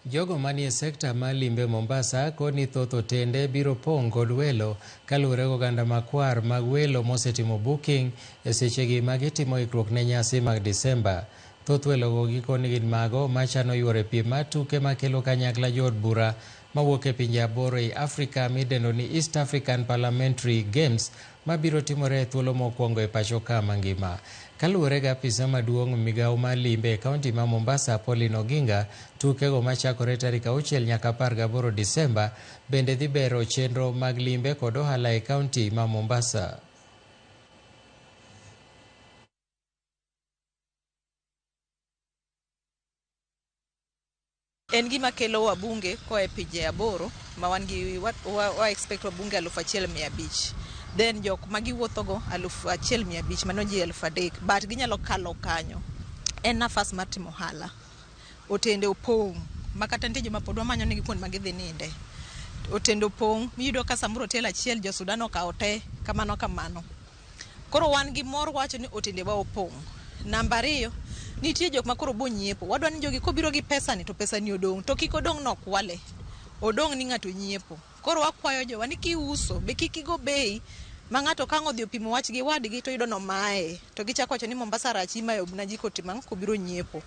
Jogo manie sekta mar limbe Mombasa koni thoth otende biro pong' kod welo kaluwore gi oganda makwar mag welo mosetimo booking e sechegi ma gitimo ikruok ne nyasi mag Disemba. Thoth welogo gikoni gin mago machano yuoro e piem mar tuke makelo kanyakla jood bura mawuok e pinje aboro ei Afrika midendo ni East African Parliamentary Games mabiro timore e thuolo mokwongo e pacho ka mangima. Kaluwore gi apisa maduong' migawo mar limbe e kaunti ma Mombasa Pauline Oginga, tukego machakore tarik 6 nyaka 18 Disemba bende dhi bero chenro mag limbe kod ohala e kaunti ma Mombasa. En gima kelo wabunge koa e pinje aboro ma wan gi wa expect wabunge 1500. Then jok ma giwuothogo 1500 mano ji 3000 but ginyalo kalo kanyo. En nafas mar timo ohala. Otende opong' ma kata nitie joma pod wamanyo negi kuonde ma gidhi ninde. Otende opong' miyudo ka samoro otel achiel jo Sudan okawo te kamano kamano. Koro wan gi mor wacho ni otendewa opong'. Namba ariyo, nitie jok ma koro bo nyiepo. Wadwa ni jogi kobiro gi pesa ni to pesa ni odong'. To kik odong' ni okwale. Odong' ni ng'ato nyiepo. Koro wakwayo jowa ni kiuso be kik igo bei ma ng'ato ka ang' odhi opimo wach gi wadgi to oyudo ni omaye. To gichako wacho ni Mombasa rach imayo na ji kotimo ang'o kobiro nyiepo.